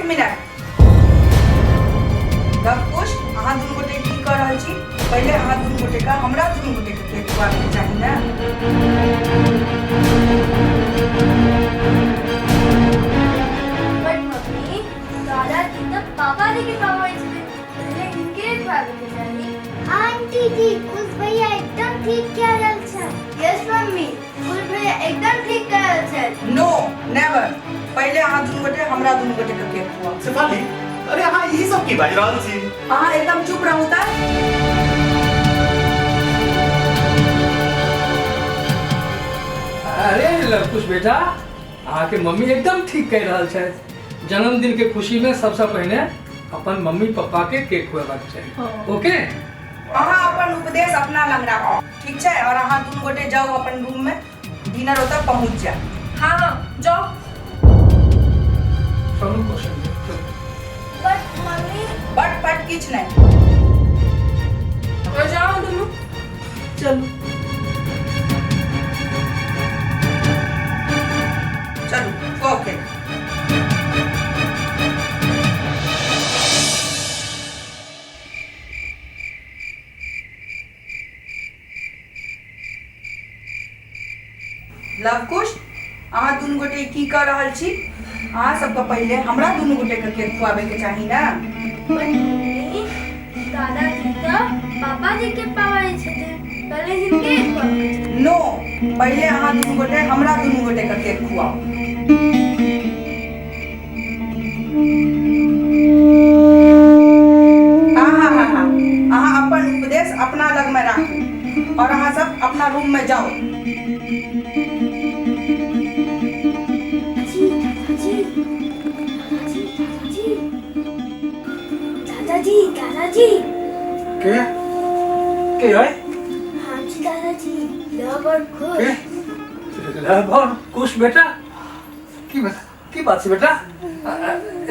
Minute Lav Kush, अहाँ दुनू गोटे की कऽ रहल छी? पहिले अहाँ दुनू गोटे के हमरा दुनू गोटे के केक खुआबैके चाही ने। बट मम्मी, दादाजी तऽ पापाजी के कमाइ छथिन, पहिले हिनके खुआबैके चाही। आंटी जी, कुश भैया एकदम ठीक कह रहल छथि। यस मम्मी, कुश भैया एकदम ठीक कह रहल छथि। नो, नेवर। पहिले अहाँ दुनू गोटे हमरा दुनू गोटे के केक खुआउ। शेफाली, अरे अहाँ ई सब की बाजि रहल छी? अहाँ एकदम चुप रहू तऽ। अरे लवकुश बेटा, अहाँके मम्मी एकदम ठीक कहि रहल छथि। जन्मदिन के खुशी में सबसे पहिने अपन मम्मी पप्पा के केक खुएबाक चाही। ओके? अहाँ अपन उपदेश अपना लग राखू, ठीक छै? और अहाँ दुनू गोटे जाउ अपन रूम में, डिनर ओतऽ पहुँच जायत। हाँ हाँ जाओ। चलू क्वेश्चन। बट मम्मी, बट पट किछु नहि। और जाओ दुनू। चलू। चलू, ओके। लवकुश, अहाँ दुनू गोटे की कऽ रहल छी? अहाँ सबके पहिले हमरा दुनू गोटे के केक खुआबे के चाही ने। मम्मी, दादाजी तऽ पापाजी के पाबै छथिन, पहिले हिनके खुआबै छथिन। नो, पहिले अहाँ दुनू गोटे हमरा दुनू गोटे के केक खुआउ। हाँ हाँ हाँ, अहाँ अपन उपदेश अपना लग में राखू और अहाँ सब अपना रूम में जाओ। जी दादाजी, दादाजी, दादाजी, दादाजी। के के है? हाँ जी दादाजी, लव और खुश। के लव और कुश बेटा? की बात, की बात छै बेटा?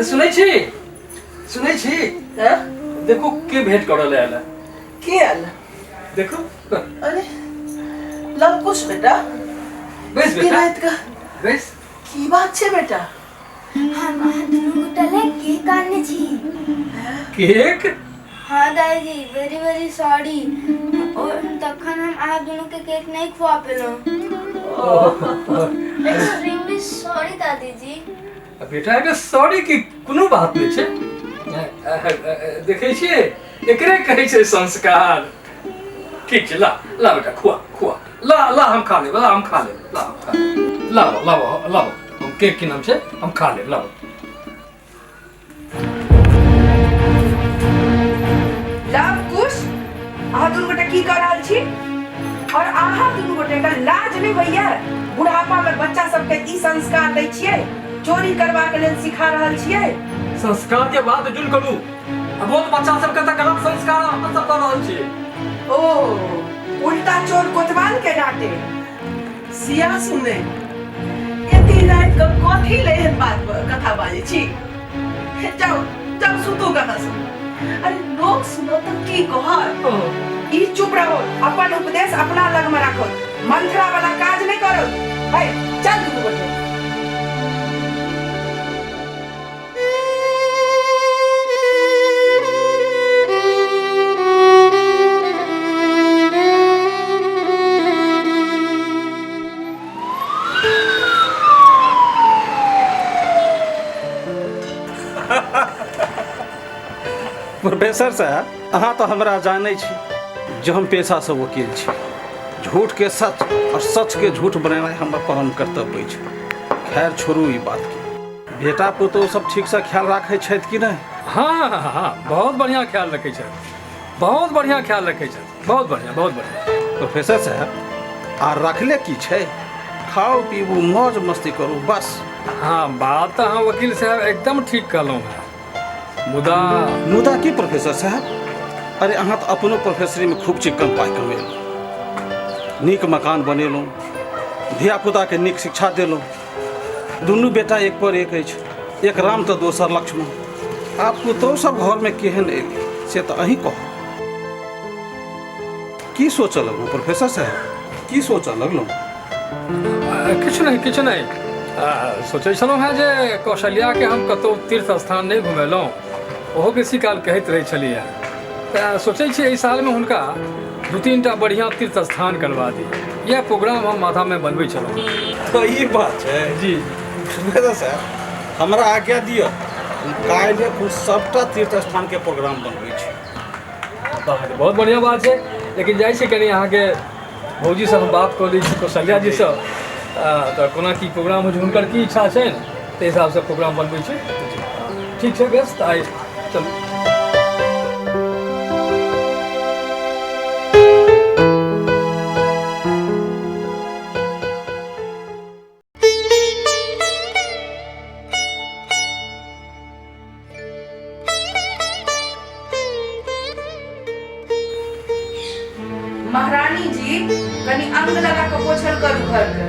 सुनै छी, सुनै छी? हैं? देखू के भेंट करऽ ले आयल है। के आयल? देखू। अरे लवकुश बेटा, बैस एते बेटा, राति का बैस। की बात छै बेटा? हम अहाँ दुनू गोटा ले केक आनने छी। केक? हाँ दादाजी, वेरी वेरी सॉरी, और तखन हम अहाँ दुनू के केक नहीं खुआ पेलहुँ। Extremely sorry दादीजी। बेटा, एहिमे सॉरी की कोनो बात नहि छै। देखै छियै, एकरे कहै छै संस्कार। ठीक छै, ला ला बेटा, खुआ खुआ, ला ला, हम खा लेब, ला हम खा लेब, ला हम खा लेब, लाबो लाबो लाबो, हम केक की नाम छै, हम खा लेब, लाबो। लव कुश, अहाँ दुनू गोटे की कऽ रहल छी? और अहाँ दुनू गोटे के लाज नहि होइया? बुढ़ापा में बच्चा सबके ई संस्कार दै छियै, चोरी करबाक लेल सिखा रहल छियै। संस्कार के बात जुन करू, आ बहुत बच्चा सबके तऽ गलत संस्कार अहाँ सब दऽ रहल छियै। ओ उल्टा चोर कोतवाल के डांटे। सिया सुने, एते राति के कथी ले एहन बात कथा बाजै छी? जाउ जाउ, सुतू कहाँ से। अरे लोग सुनो तऽ की कहत? ई चुप रहो, अपन उपदेश अपना लग में राखो, मंथरा वाला काज नहीं करो। है चल दुनू गोटे। प्रोफेसर साहब, अहाँ तऽ हमरा जानै छी जे हम पेशासँ वकील छी। झूठके सच और सचके झूठ बनेनाइ हमर परम कर्तव्य अछि। खैर छोड़ू ई बातके, बेटा पुतोहु सब ठीकसँ ख्याल राखै छथि कि नहि? हाँ हाँ हाँ, बहुत बढ़िया ख्याल रखै छथि, बहुत बढ़िया ख्याल रखै छथि, बहुत बढ़िया, बहुत बढ़िया। प्रोफेसर साहब, आ रखले की छै? खाउ पीबू मौज मस्ती करू बस। हाँ, बात तऽ अहाँ वकील साहब एकदम ठीक कहलहुँ हेँ, मुदा मुदा की प्रोफेसर साहब? अरे अहाँ तऽ अपनो प्रोफेसरीमे खूब चिक्कन पाइ कमेलहुँ, नीक मकान बनेलहुँ, धियापुताके नीक शिक्षा देलहुँ। दुनू बेटा एक पर एक अछि, एक राम तऽ दोसर लक्ष्मण। आब पुतोहु सब घरमे केहन एली से तऽ अहीं कहू। की सोचऽ लगलहुँ प्रोफेसर साहब, की सोचऽ लगलहुँ? किछु नहि, किछु नहि। सोचै छलहुँ हेँ जे कौशल्याके हम कतहु तीर्थ स्थान नहि घुमेलहुँ, ओहो बेसी काल कहैत रहै छलियै। तऽ सोचै छी एहि सालमे हुनका 2-3 टा बढ़िआँ तीर्थ स्थान करवा दी। इएह प्रोग्राम हम माथामे बनबै छलहुँ। तऽ ई बात छै जी। प्रोफेसर साहब, हमरा आज्ञा दिअ, हम काल्हि एखन सभटा तीर्थ स्थानके प्रोग्राम बनबै छी। बहुत बढ़िआँ बात छै, लेकिन जाइ छी कनि अहाँके भौजीसँ हम बात कऽ लै छी, कौशल्या जीसँ, तऽ कोना की प्रोग्राम होइ छै, हुनकर की इच्छा छनि, ताहि हिसाबसँ प्रोग्राम बनबै छी। ठीक छै, बेस, तऽ आइ चलू। महारानी जी, कनि अंग लगा के पोछल करू घर के,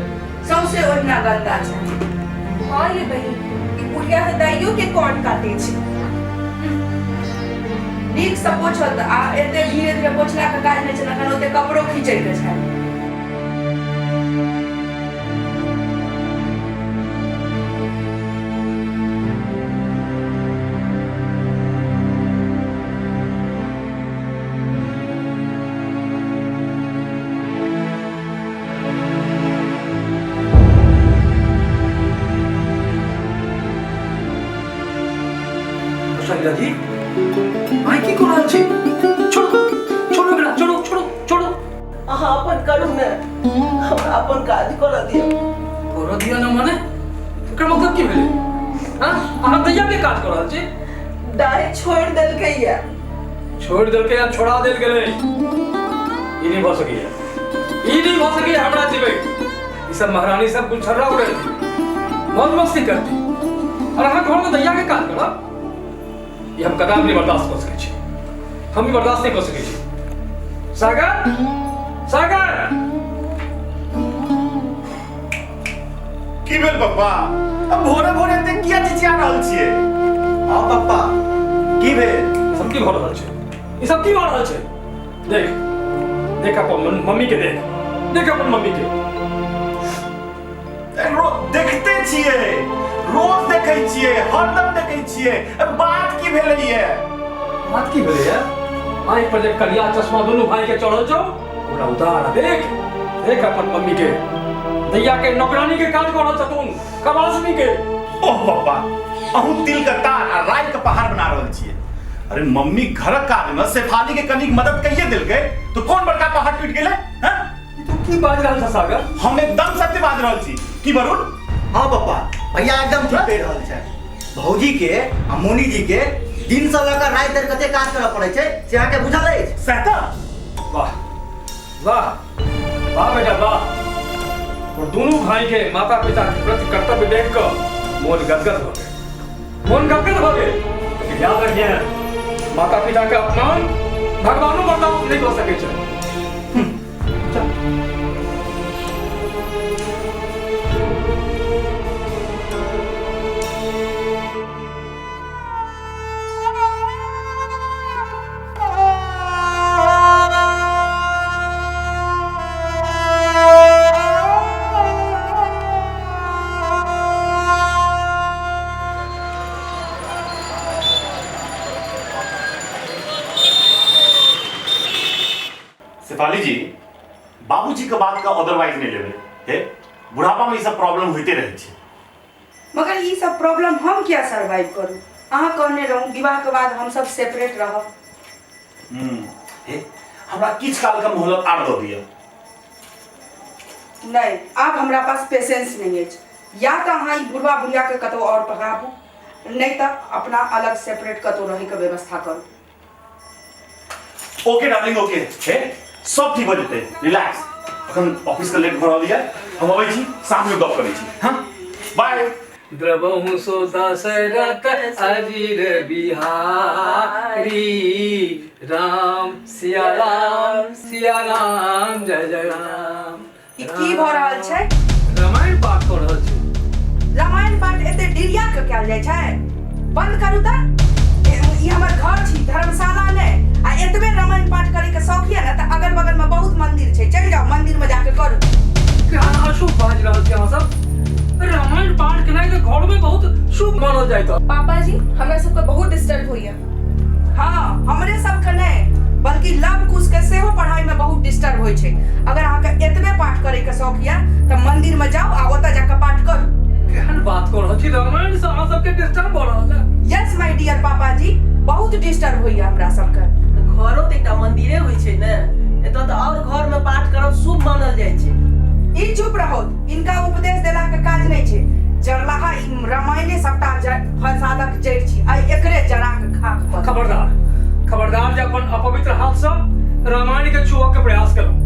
सौंसे ओहिना गंदा छै। हाँ ये बहिन, ई बुढ़िया के दाइयो के कौन काटे छै? नीक से पोछल आ एते धीरे धीरे पोछला के काज नहि छै, एखन ओते कपड़ो खींचै के छै। कौशल्या जी, आइ की कऽ रहल छी? छोड़ू छोड़ू एकरा, छोड़ू छोड़ू छोड़ू। अहाँ अपन करू ने, हमरा अपन काज करऽ दिअ। करऽ दिअ ने माने? एकर मतलब की भेलै? हाँ, अहाँ दैया के काज कऽ रहल छी? दाइ छोड़ि देलकै या। छोड़ि देलकै या छोड़ा देल गेलै? ई नहि भऽ सकैया, ई नहि भऽ सकैया हमरा जीबै। ई सब महारानी सब गुलछर्रा उड़ेती, मौज मस्ती करती, और अहाँ घरमे दैया के काज करब, ई हम कदापि नहि बर्दाश्त कऽ सकै छी। हम ई बर्दाश्त नहि कऽ सकै छी। सागर, सागर, की भेल पप्पा? अब भोरे भोरे एते किया चिचिया रहल छियै? हाँ पप्पा, की भेल? ई सब की भऽ रहल छै? ई सब की भऽ रहल छै? देख देख अपन मम्मी के, देख देख अपन मम्मी के। देखते छियै, रोज देखै छियै, हरदम देखै छियै। बात की भेलैये? बात की भेलैये? आँखि पर जे करिया चश्मा दुनू भाई के चढ़ल छौ, ओकरा उतार आ देख देख अपन मम्मी के, दैया के नौकरानी के काज कऽ रहल छथुन, खबासनी के। ओह पप्पा, अहूँ तिल के तार आ राई के पहाड़ बना रहल छियै। अरे मम्मी घरक काज में शेफाली के कनिक मदद कहिए देलकै तो कौन बड़का पहाड़ टूट गेलै? हैं? ई तू की बाजि रहल छ सागर? हम एकदम सत्य बाजि रहल छी। की वरुण? हाँ पप्पा, भैया एकदम ठीक कहि रहल छै। भौजी के आ मोनी जी के दिन से लऽ कऽ राति धरि कते काज करऽ पड़ै छै से अहाँके बुझल अछि? सएह तऽ। वाह वाह वाह बेटा वाह। और दोनों भाई के माता पिता के प्रति कर्तव्य देख कऽ मोन गदगद भऽ गेल, मोन गदगद भऽ गेल। लेकिन याद रखिए, माता पिता के अपमान भगवानो बर्दाश्त नहीं कऽ सकै छै। चल। शेफाली जी, बाबूजी के बात का अदरवाइज नहीं लेबे। हे, बुढ़ापा में ई सब प्रॉब्लम होइते रहै छै। मगर ई सब प्रॉब्लम हम किया सर्वाइव करू? अहाँ कहने रहूँ विवाह के बाद हम सब सेपरेट रहब। हे, हमरा किछु काल के मोहलत आर दऽ दिअ। नहीं, आब हमरा पास पेशेंस नहीं अछि। या तऽ अहाँ ई बुढ़वा बुढ़िया के कतौ और भगाबू, नहीं तऽ अपना अलग सेपरेट कतौ रहै के व्यवस्था करू। Okay darling, okay. हे, सब ठीक हो जेतै, रिलैक्स। अखन ऑफिस के लेट भऽ रहल यऽ, हम अबै छी, शाम में गप करै छी। हाँ, बाय। द्रवहु सो दशरथ अजीर बिहारी, राम सिया राम सिया राम जय जय राम। ई की भऽ रहल छै? रामायण पाठ कऽ रहल छी। रामायण पाठ एते डिरिया के कयल जाइ छै? बंद करू तऽ। ई हमर घर छी, धर्मशाला नहि। आ एतबे रामायण पाठ करे के शौक यऽ ने तऽ अगल बगल में बहुत मंदिर छै, चलि जाउ मंदिर में जाके करू। अशुभ बाजि रहल छी अहाँ सब। रामायण पाठ शुभ मानल जाइत अछि। पापाजी हमरा सबके बहुत डिस्टर्ब होइया। हाँ, हमरे सबके नहि बल्कि लव कुश के सेहो पढ़ाई में बहुत डिस्टर्ब होइ छै। अगर अहाँके एतबे पाठ करे के शौक यऽ तऽ मंदिर में जाउ आ ओतऽ जाके पाठ करू। केहन बात कऽ रहल छी, रामायण से अहाँ सबके डिस्टर्ब भऽ रहल है? यस माय डियर पापाजी, बहुत डिस्टर्ब होइया हमरा सबके। घरो तऽ एकटा मंदिरे होइ छै ने, एतऽ तऽ आओर घर में पाठ करब शुभ मानल जाइ छै। ई चुप रहो, इनका उपदेश देला के काज नहि छै। जरलाहा ई रामायणे सबटा फसादक जड़ि छी, आइ एकरे जरा के खाक कऽ। खबरदार, खबरदार जे अपन अपवित्र हाथ से रामायण के छुअ के प्रयास केलहुँ।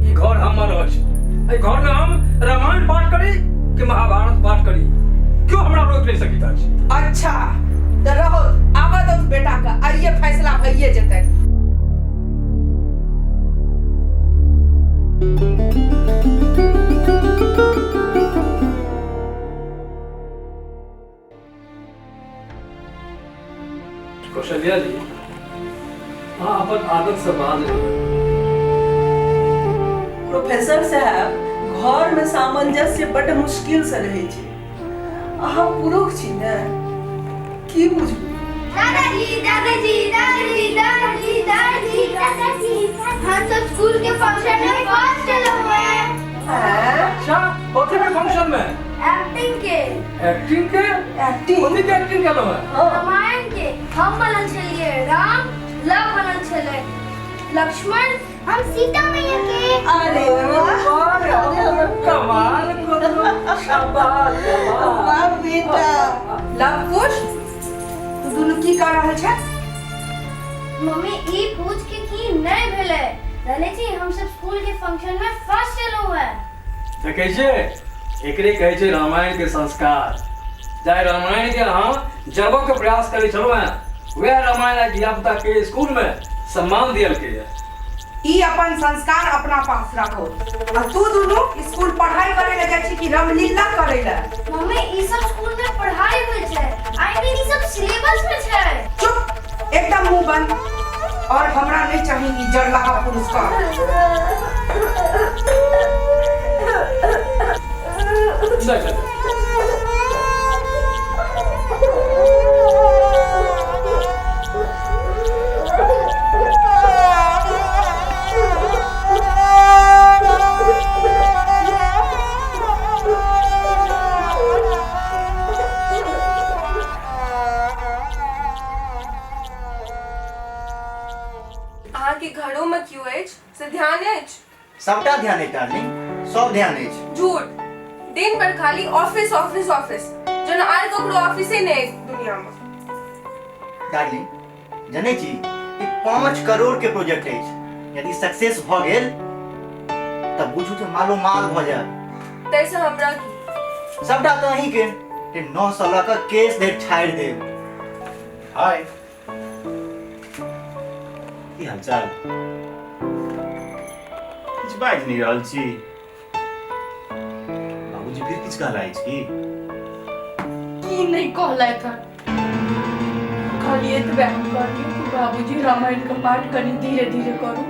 ई घर हमर अछि, एहि घर में हम रामायण पाठ करी कि महाभारत पाठ करी, क्यों हमरा रोकि नहि सकैत अछि। अच्छा तऽ रहो, आबऽ दौ बेटा के, आइये फैसला भइए जेतै। कौशल्या जी, अहाँ अपन आदत से बाज रही। प्रोफेसर साहब, घर में सामंजस्य बड्ड मुश्किल से रहै छै। अहाँ पुरुष छी ने, की बुझबै? दादाजी दादाजी दादाजी दादाजी दादाजी दादाजी, हम सब स्कूल के फंक्शन में फर्स्ट एलहुँ हैं। अच्छा, कथी के फंक्शन में? एक्टिंग के। एक्टिंग के? एक्टिंग? कथी के एक्टिंग केलहुँ हैं? रामायण के। हम बनल छलिए राम, लव बनल छलै लक्ष्मण, हम सीता मैया के। अरे वाह, कमाल कमाल, शाबाश। वाह बेटा। लव कुश, तू दुनू की कर रहल छै? मम्मी, ई पूछ के की नहीं भेलै? जानै छी, हम सब स्कूल के फंक्शन में फर्स्ट एलहुँ हैं। देखै छियै, एकरे कहै छै रामायण के संस्कार। जाहि रामायण के अहाँ जरबऽ के प्रयास करै छलहुँ हेँ, वएह रामायण आइ धिया पुता के स्कूल में सम्मान दियलकै ये। ई अपन संस्कार अपना पास राखो, आ तू दुनू स्कूल पढ़ाई करे ले जाइ छी कि रामलीला करे ले? मम्मी, ई सब स्कूल में पढ़ाई होइ छै, I mean ई सब सिलेबस में छै। चुप, एकदम मुंह बंद। और हमरा नहीं चाहिए ई जरलाहा पुरस्कार। नहीं, नहीं। अहाँके घरोमे केओ अछि से ध्यान अछि? सबटा ध्यान अछि डार्लिंग, सब ध्यान अछि। झूठ, दिन भर खाली ऑफिस ऑफिस ऑफिस, जेना आर ककरो ऑफिसे नहि अछि दुनियामे। डार्लिंग, जनै छी ई 5 करोड़ के प्रोजेक्ट अछि, यदि सक्सेस भऽ गेल तऽ बुझू जे मालो माल भऽ जायब। ताहिसँ हमरा की? सबटा तऽ अहीं के, 9 सए लऽ कऽ केस धरि छाड़ि देब। हाय, की हाल चाल? किछु बाजि नहि रहल छी। बाबूजी फिर किछु कहला अछि की? की नहि कहलथि हन, खाली एतबे हम कहलियै कि बाबूजी रामायण के पाठ कनि धीरे धीरे करू,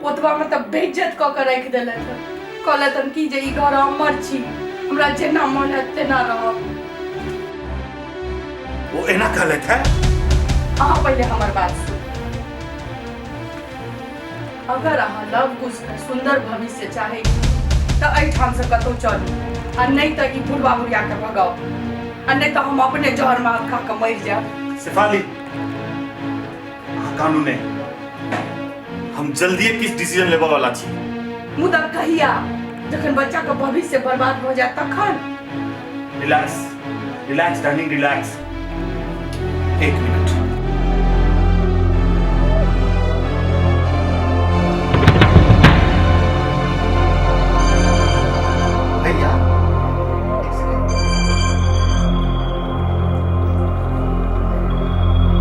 ओतबा में तऽ बेइज्जत कऽ के राखि देलथि हन। कहलथि हन कि जे ई घर हमर छी, हमरा जेना मन हैत तेना रहब। ओ एना कहलथि है? अहाँ पहिले हमर बात सुनू। अगर अहाँ लव कुश के सुंदर भविष्य चाहै छी तऽ एहिठाम से कतहु चलू, आ नहि तऽ ई बुढ़वा बुढ़िया के भगाउ, आ नहि तऽ हम अपने जहर मार खा कऽ मरि जायब। शेफाली, अहाँ कानू नहि, हम जल्दिए किछु डिसीजन लेबऽ वाला छी। मुदा कहिया? जखन बच्चा के भविष्य बर्बाद भऽ जायत तखन? Relax relax darling relax, 1 minute. भैया, एक सेकंड।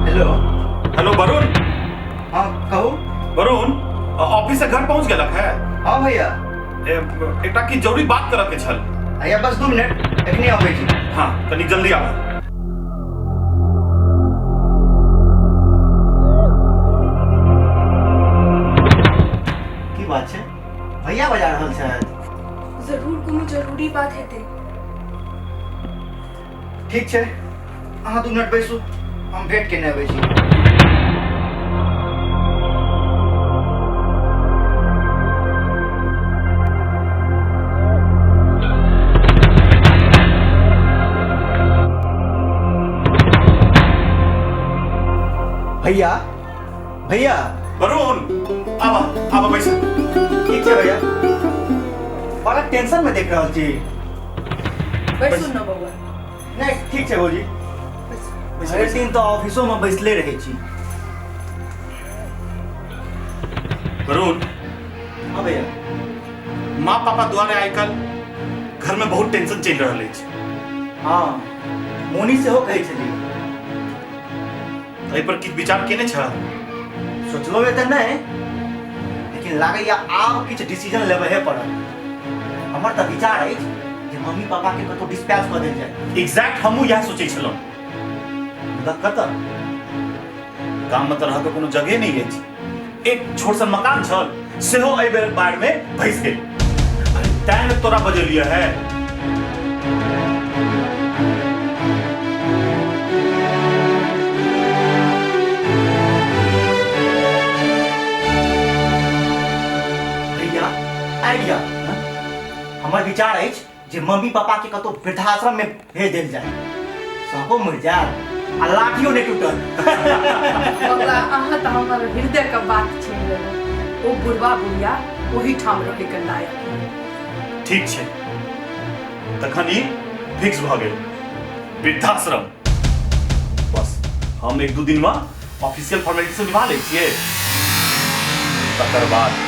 हेलो। हेलो वरुण। हाँ कहू। वरुण, ऑफिस से घर पहुंच गेलक है? हाँ भैया। एकटा की जरूरी बात करऽ के छल। भैया बस 2 मिनट, एखने अबै छी। हाँ, कनी जल्दी आबू। की बात छै, भैया बजा रहल छथि? जरूर कोनो जरूरी बात हेतै। ठीक छै, अहाँ 2 मिनट बैसू, हम भेंट केने अबै छी। भैया, भैया। वरुण, आबा आबा, बैस। ठीक छै भैया। बड़ा टेंशन में देख रहल छी। बैसू न बौआ। नहीं, ठीक छै भौजी। भरि दिन तऽ ऑफिसो में बैसले रहै छी। वरुण। हाँ भैया। माँ पापा द्वारे आइ काल्हि घर में बहुत टेंशन चलि रहल अछि। हाँ, मोनी सेहो कहै छली। एहि पर किछु विचार केने छह? सोचलो तऽ नहि, लेकिन लागैया आब किछु डिसीजन लेबहे पड़त। हमर तऽ विचार अछि जे मम्मी पापा के कतौ डिस्पैच कऽ देल जाय। एग्जैक्ट, हमहूँ इएह सोचै छलहुँ, मुदा कतऽ? गाममे तऽ रहके कोनो जगह नहि अछि। एक छोट सन मकान छल, सेहो एहि बेर बाढ़िमे भसि गेल। अरे, तैं ने तोरा बजेलियै है। भैया, आइडिया। हमर विचार अछि जे मम्मी पापा के कतौ वृद्धाश्रम में भेज देल जाय। सबो मरि जायत आ लाठियो नहि टूटत। बौआ, अहाँ तऽ हमर हृदयके बात छीन लेलहुँ। ओ बुढ़वा बुढ़िया ओहिठाम रहैके लायक। ठीक छै, तखन ई फिक्स भऽ गेल, वृद्धाश्रम। बस हम एक दू दिनमे ऑफिशियल फॉर्मेलिटी सब निभा लै छियै, तकर बाद।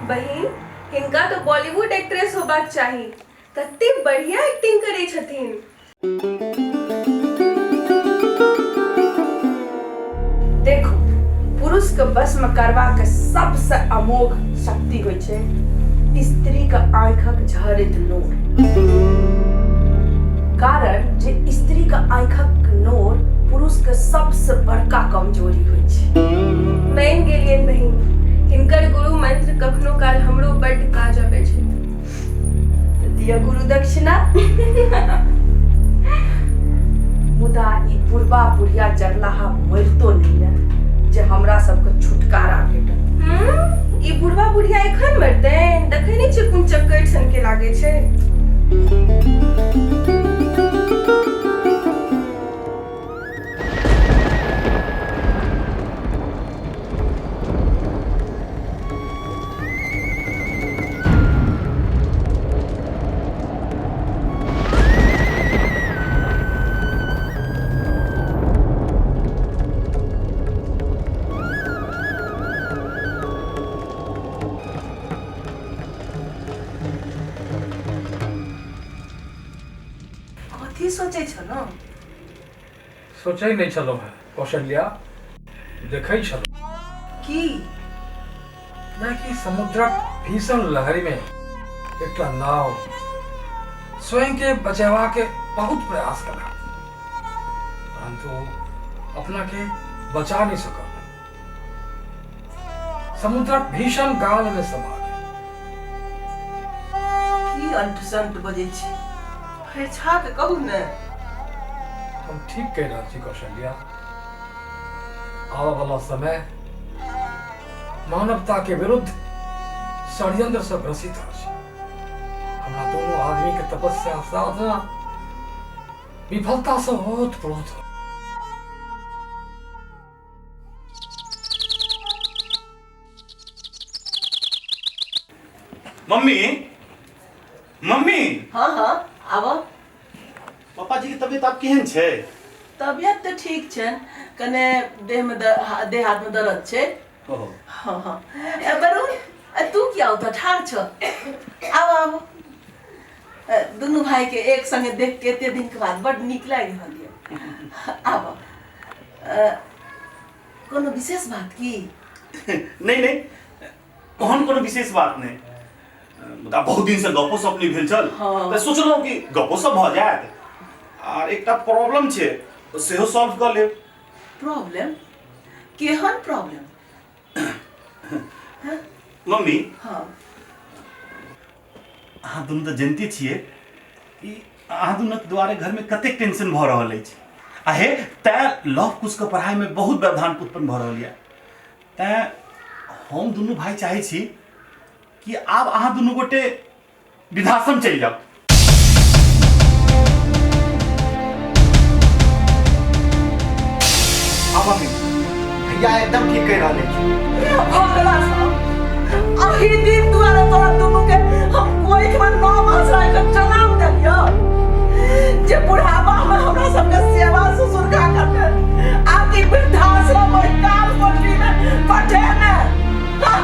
बहिन, हिनका तऽ बॉलीवुड एक्ट्रेस होबाक चाही। कते बढ़िया एक्टिंग करै छथिन। देखू, पुरुषके वशमे करबाक सबसँ अमोघ शक्ति होइ छै स्त्रीके आँखिक झरैत नोर, कारण जे स्त्रीके आँखिक नोर पुरुषके सबसँ बड़का कमजोरी होइ छै। मानि गेलियनि बहिन, हिनकर गुरु मंत्र कखनो काल हमरो बड्ड काज अबै छै। दिअ गुरु दक्षिणा। मुदा ई बुढ़बा बुढ़िया जरलाहा मरितो नहि ने जे हमरा सबके छुटकारा भेटत। ई बुढ़बा बुढ़िया एखन मरतै? देखै नहि छियै कोन चक्कर सनके लागै छै। कथी सोचै छौ ने? सोचै नहि छलहुँ हेँ कौशल्या, देखै छलहुँ। की? जेनाकि समुद्रक भीषण लहरिमे एकटा नाव स्वयंके बचेबाके बहुत प्रयास केलक, परंतु अपनाके बचा नहि सकल, समुद्रक भीषण गालमे समा गेल। की अंट संट बजै छी? फरिछा के कहू ने। हम ठीक कहि रहल छी कौशल्या। आबऽ वाला समय मानवता के विरुद्ध षड्यंत्र से ग्रसित अछि। हमरा दोनों आदमी के तपस्या साधना विफलता से ओत प्रोत। Mummy, mummy. हाँ हाँ, आब। पापा जी के तबियत आब केहन छै? तबियत तऽ ठीक छनि, कने देहमे देह हाथमे दर्द छै। ओहो। हाँ हाँ। ए वरुण, ए, तू किया ओतऽ ठाढ़ छ? आब आब। ए, दुनू भाई के एक संगे देख के एते दिन के बाद बड नीक लागि रहल यऽ। आब। ए, कोनो विशेष बात की? नहीं नहीं, ओहन कोनो विशेष बात नहीं, मुदा बहुत दिन से गपो सप नहीं भेल छल। तऽ सोचलहुँ कि गपो सप भऽ जायत आर एकटा प्रॉब्लम छै, सेहो सॉल्व कऽ लेब। प्रॉब्लम? केहन प्रॉब्लम? मम्मी, हाँ। अहाँ दुनू तऽ जनिते छियै कि अहाँ दुनूक दुआरे घरमे कतेक टेंशन भऽ रहल अछि। आ हे, तैँ लव कुशके पढ़ाइमे बहुत व्यवधान उत्पन्न भऽ रहल यऽ। तैँ हम दुनू भाय चाहै छी कि आब अहाँ दुनू गोटे वृद्धाश्रम चलि जाउ। हाँ मम्मी, भैया एकदम ठीक कहि रहल अछि। भगला साहब, अही दिन दुआरे तोरा दुनू के हम कोइख में 9 मास राखि कऽ जन्म देलियौ जे बुढ़ापा में हमरा सबके सेवा ससुरका करते, आकि वृद्धाश्रम ओहि काल कोठरी में पठेने। हाँ।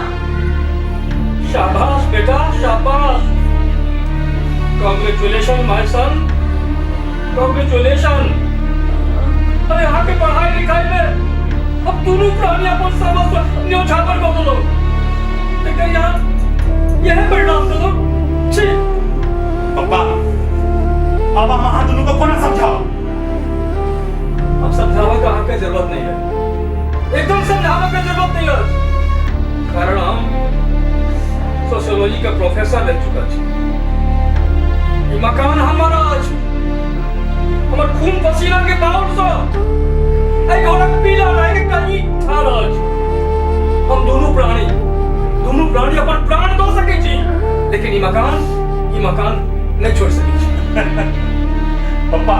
शाबाश बेटा, शाबाश। Congratulation my son, congratulation. अरे यहाँ के पढ़ाई लिखाई में अब दोनों प्राणी अपन सर्वस्व न्योछावर कऽ देलहुँ, लेकिन यहाँ यह परिणाम देलहुँ। छी। पप्पा, अब हम अहाँ दुनू को कोना समझाउ? अब समझावा का अहाँके जरूरत नहीं है, एकदम समझावा के जरूरत नहीं है, कारण हम सोशियोलॉजी के प्रोफेसर रह चुका छी। ई मकान हमर अछि, हमर खून पसीना के बाउल सँ एहि घरक पीला रंग कहीं ठाढ़ अछि। हम दुनू प्राणी अपन प्राण दऽ सकै छी, लेकिन ई मकान नहि छोड़ि सकै छी। पप्पा,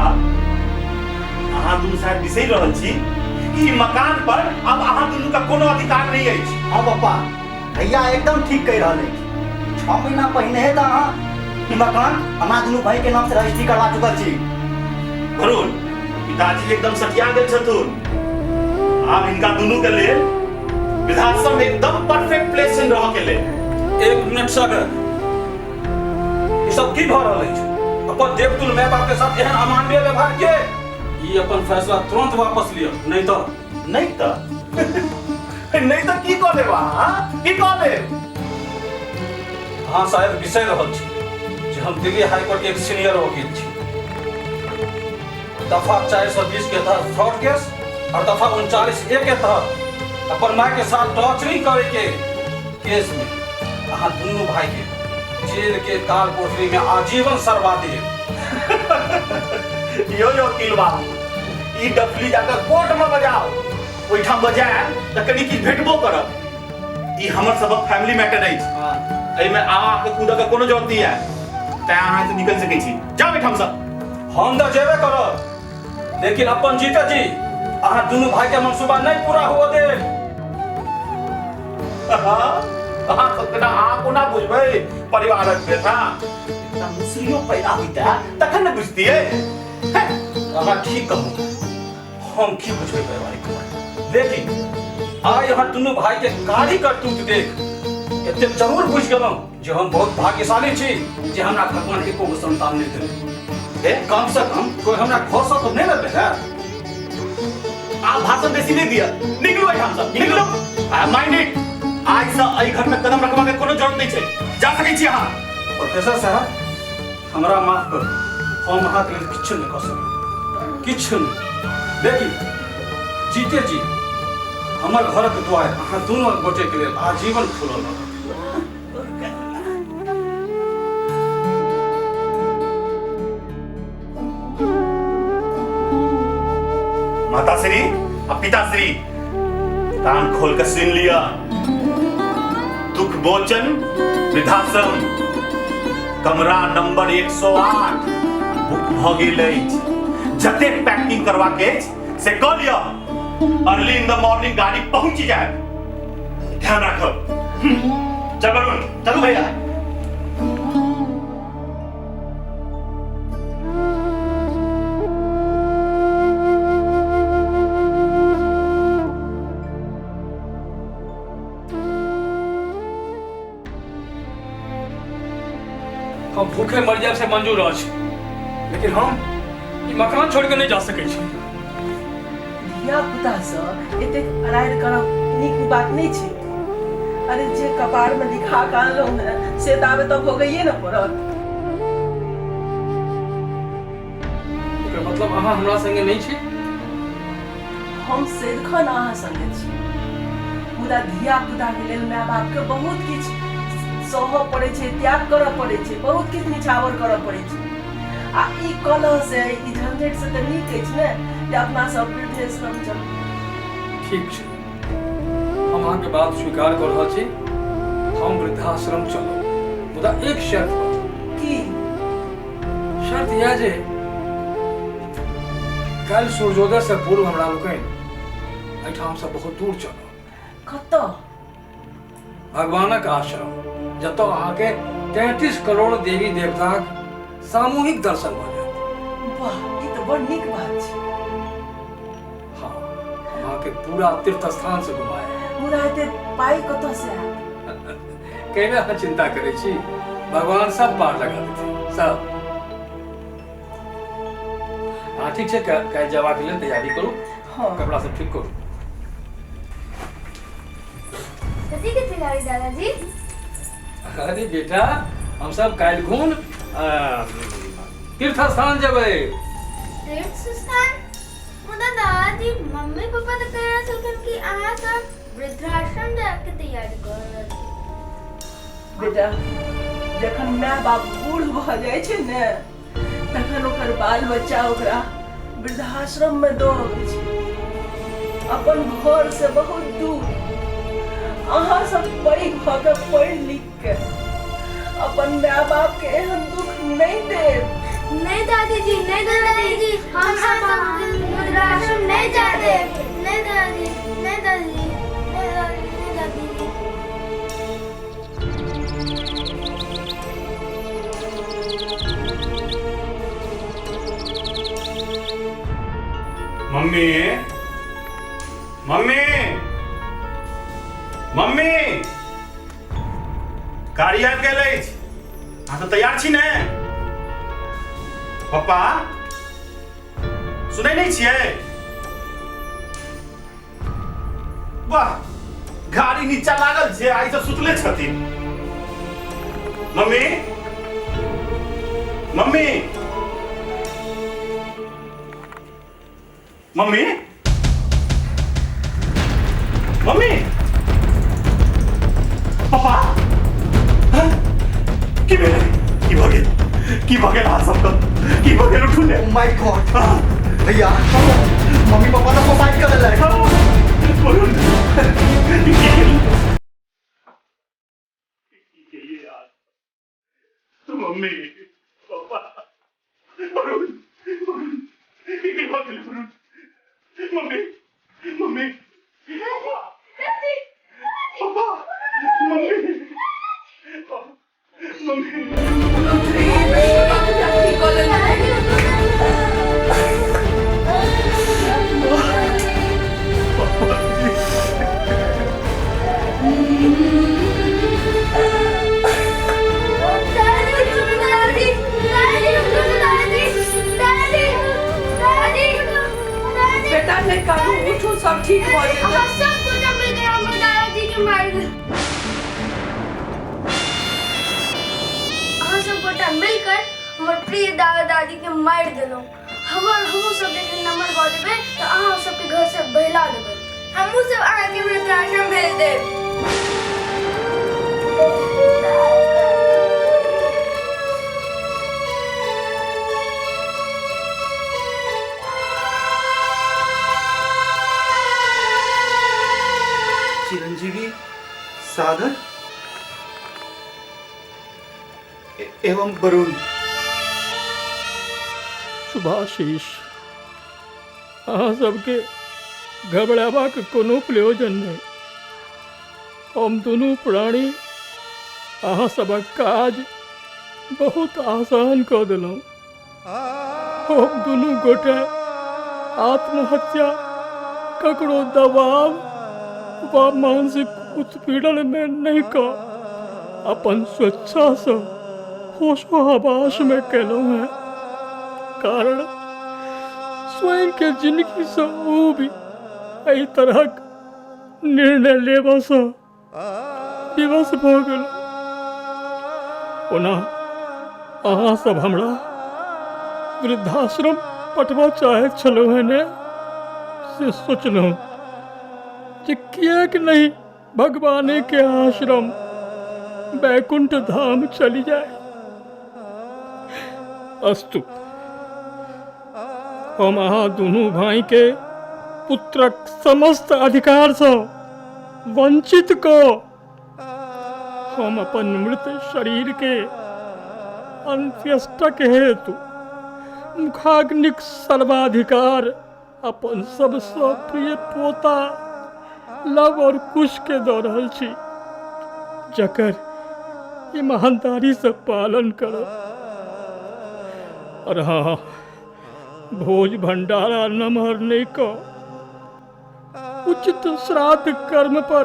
अहाँ दुनू शायद बिसरि रहल छी कि ई मकान पर अब अहाँ दुनू का कोनो अधिकार नहीं अछि। हाँ पप्पा, भैया एकदम ठीक कहि रहल अछि। 6 महीना पहिने तऽ अहाँ ई मकान हमरा दुनू भाई के नाम से रजिस्ट्री करवा चुकल छी। वरुण, पिताजी एकदम सटिया गेल छथुन। आब हिनका दुनू के लेल वृद्धाश्रम एकदम परफेक्ट प्लेस छै रहऽ के लेल। एक मिनट सागर, ई सब की भऽ रहल अछि? अपन देवतुल माय बाप के साथ एहन अमानवीय व्यवहार के? ई अपन फैसला तुरंत वापस लिअ, नहीं तो नहीं तो नहीं तो की कऽ लेब अहाँ? की कऽ लेब? अहाँ शायद बिसरि रहल छी जे हम दिल्ली हाईकोर्ट के एक सीनियर वकील छी। दफा 420 के तहत फ्रॉड केस और दफा 39 ए के तहत अपन माय के साथ टॉर्चरिंग करे के केस में अहाँ दुनू भाई के जेल के काल कोठरी में आजीवन सरवा देब। यो यो वकील बाबू, ई डफली जाकर कोर्ट में बजाओ, ओहिठाम बजायब तऽ कनि किछु भेटबो करत। ई हमर सबक फैमिली मैटर अछि, एहिमे अहाँके कूदऽ के कोनो जरूरत नहीं है, तैं अहाँ से निकलि सकै छी। जाउ एहिठाम सँ। हम तऽ जेबे करब, लेकिन अपन जीते जी अहाँ दुनू भाई के मंसूबा नहीं पूरा हुआ देब। अहाँ सब केना, अहाँ कोना बुझबै परिवारक व्यथा? एकटा मुसरियो पैदा होइता तखन ने बुझतियै। अहाँ ठीक कहू, हम की बुझबै पारिवारिक बात, लेकिन आइ अहाँ दुनू भाई के कारी करतूत देख एतेक जरूर बुझि गेलहुँ जे हम बहुत भाग्यशाली छी जे हमरा भगवान एको गो संतान नहि देलनि। कम से कम कोई हमरा घर से तो नहीं ने भेलै। आप भाषण बेसी नहीं दिया, निकलू एहिठाम सँ, निकलू। माइंड it, आज से एहि घर में कदम रखबा के कोनो जरूरत नहीं छै, जा सकै छी अहाँ। प्रोफेसर साहब, हमरा माफ करू, हम अहाँके लेल किछु नहि कऽ सकब, किछु नहि। लेकिन जीते जी हमर घरक द्वार अहाँ दुनू गोटे के लेल आजीवन खुलल रहत। माताश्री आ पिताश्री, कान खोल के सुन लिया, दुख बोचन वृद्धाश्रम कमरा नंबर 108 बुक भ गेल अछि। जतेक पैकिंग करवा के अछि से कऽ लिअ, अर्ली इन the morning गाड़ी पहुंच जायत, ध्यान राखब। चल वरुण, चलू भैया। हम भूखे मर जाए से मंजूर अछि, लेकिन हम ई मकान छोड़ के नहीं जा सकै छी। धिया पुता सँ एतेक अरारि करब नीक बात नहीं छै। अरे जे कपार में लिखा के अनलहुँ ने से ताबे तऽ भोगैये ने पड़त। एकर मतलब अहाँ हमरा संगे नहीं छी? हम सदिखन अहाँ संगे छी। मुदा धिया पुताके लेल माय बापके बहुत किछु सहऽ पड़ै छै, त्याग करऽ पड़ै छै, बहुत किछु निछावर करऽ पड़ै छै। आ ई कलहसँ, ई झंझटसँ तऽ नीक अछि ने जे अपना सब वृद्धेश्रम चलू। ठीक छै, हम अहाँके बात स्वीकार कऽ रहल छी, हम वृद्धाश्रम चलब, मुदा एक शर्त पर। की? शर्त यह जे काल्हि सूर्योदय से पूर्व हमरा लोकनि एहिठामसँ बहुत दूर चलब। कतऽ? भगवानक आश्रम, जतऽ अहाँके 33 करोड़ देवी देवताक सामूहिक दर्शन भऽ जायत। वाह, ई तऽ बड़ नीक बात छै। हाँ, हम अहाँके पूरा तीर्थ स्थान से घुमायब। मुदा एते पाइ कतऽ से आयत? कैला अहाँ चिंता करै छी, भगवान सब पार लगा देथिन, सब। हाँ ठीक छै, काल्हि जयबाक लेल तैयारी करू। हाँ। कपड़ा सब ठीक करू। कथी के तैयारी दादाजी? अरे बेटा, हम सब काल्हि खुन तीर्थ स्थान जेबै। तीर्थ स्थान? मुदा दादाजी, मम्मी पापा तऽ कहि रहल छलखिन कि अहाँ सब वृद्धाश्रम जायके तैयारी कऽ रहल छी। बेटा, जखन माय बाप बूढ़ भऽ जाइ छै ने, तखन ओकर बाल बच्चा ओकरा वृद्धाश्रम में दऽ अबै छै, अपन घर से बहुत दूर। अहाँ सब पैघ भऽ के पढ़ि लिख के अपन माय बाप के एहन दुख नहीं देब। नहीं दादीजी, नहीं दादाजी, हम सब वृद्धाश्रम नहीं जा देब। नहीं दादाजी, नहीं दादाजी, नहीं दादाजी, नहीं दादीजी। मम्मी, मम्मी, मम्मी, गाड़ी आबि गेल अछि, अहाँ सब तैयार छी ने? पप्पा, सुनै नहि छियै? वाह, गाड़ी नीचा लागल छै, आइ सब सुतले छथिन। मम्मी, मम्मी, मम्मी, मम्मी, पापा, हाँ? की भेलै? की भऽ गेल? की भऽ गेल अहाँ सबके? की भऽ गेल? उठू ने। ओ my God, भैया, मम्मी पापा तऽ सुसाइड कऽ लेलक। बोलू ने। की भेल? की केलियै यार? मम्मी, पापा, वरुण, वरुण, की भऽ गेल वरुण? मम्मी, मम्मी, पापा, पापा, मम्मी, मम्मी। की कऽ लेलहुँ? दादी, दादी, दादी, दादी, दादी, दादी। बेटा, नहीं कानू, उठू, सब ठीक भऽ जेतै। अहाँ सब गोटा मिलके हमर दादाजी के मारि देलहुँ। अहाँ सब गोटा मिलकर हमर प्रिय दादा दादी के मारि देलहुँ। हमर हमहूँ सब जखन नम्बर भऽ जेबै तऽ अहाँ सबके घर से बहिला देबै। हमहूँ सब अहाँके वृद्धाश्रम भेज देब। चिरंजीवी, सागर एवं वरुण। शुभाशीष, अहाँ सबके घबराबाक कोनो प्रयोजन नहि। हम दुनू प्राणी अहाँ सबक काज बहुत आसान कऽ देलहुँ। हम दुनू गोटे आत्महत्या ककरो दबाव वा मानसिक उत्पीड़न में नहि कऽ अपन स्वेच्छासँ होशो हवास में केलहुँ हैं, कारण स्वयं के जिंदगीसँ ऊबि एहि तरहक निर्णय लेबासँ विवश भऽ गेलहुँ। ओना अहाँ सब हमरा वृद्धाश्रम पठबऽ चाहैत छलहुँ हेँ ने, से सोचलहुँ जे किएक नहि भगवाने के आश्रम बैकुंठ धाम चली जाए। अस्तु, हम अहाँ दुनू भाई के पुत्रक समस्त अधिकार सँ वंचित कऽ हम अपन मृत शरीर के अंत्येष्टक हेतु मुखाग्निक सर्वाधिकार अपन सबसँ प्रिय पोता लव और कुश के दऽ रहल छी, जकर ईमानदारी से पालन करब। और हाँ, भोज भंडारा नमहर नहीं कऽ उचित श्राद्ध कर्म पर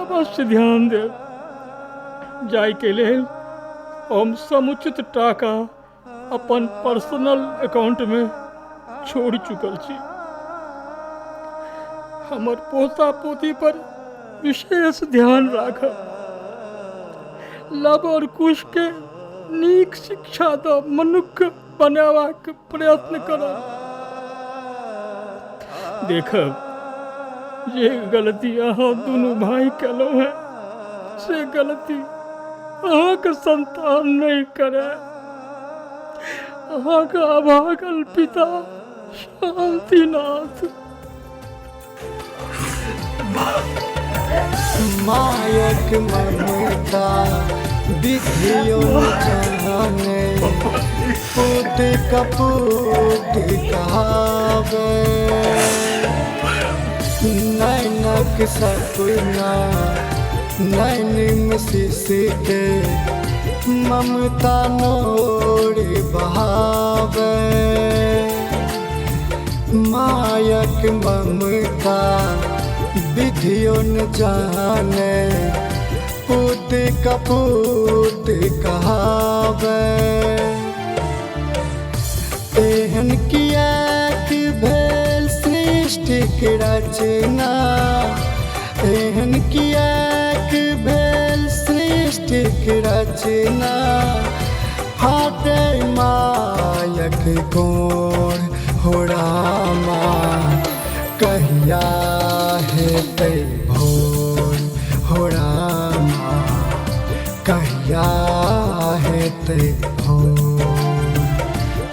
अवश्य ध्यान देब। जाय के लेल हम समुचित टाका अपन पर्सनल अकाउंट में छोड़ि चुकल छी। हमर पोता पोती पर विशेष ध्यान राखब। लव और कुश के नीक शिक्षा दऽ मनुक्ख बनेबाक प्रयत्न करब। देखब जे गलती अहाँ दुनू भाई केलहुँ हैं से गलती अहाँके संतान नहीं करे। अहाँके अभागल पिता शांतिनाथ। मायक ममता विधियो जाने, पूत कपूत कहावे, नैनक सपना नैन में सिसके, ममता नोर बहावे, मायक ममता विधियो न जाने, पूत कपूत कहावे। एहन किएक भेल सृष्टिक रचना, एहन किएक भेल सृष्टिक रचना, फाटे मायक कोण हो रामा, कहिया हेतै भोर हो रामा, कहिया हेतै भोर।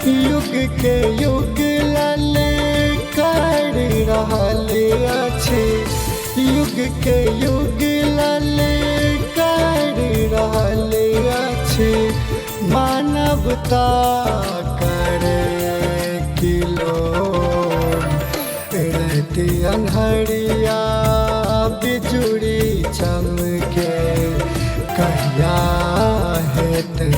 युग के युग लल कर रहल अछि, युग के युग लल कर रहल अछि, मानवता करे किलो रहती अन्हरिया बिजुरी चमके, कहिया हेतै।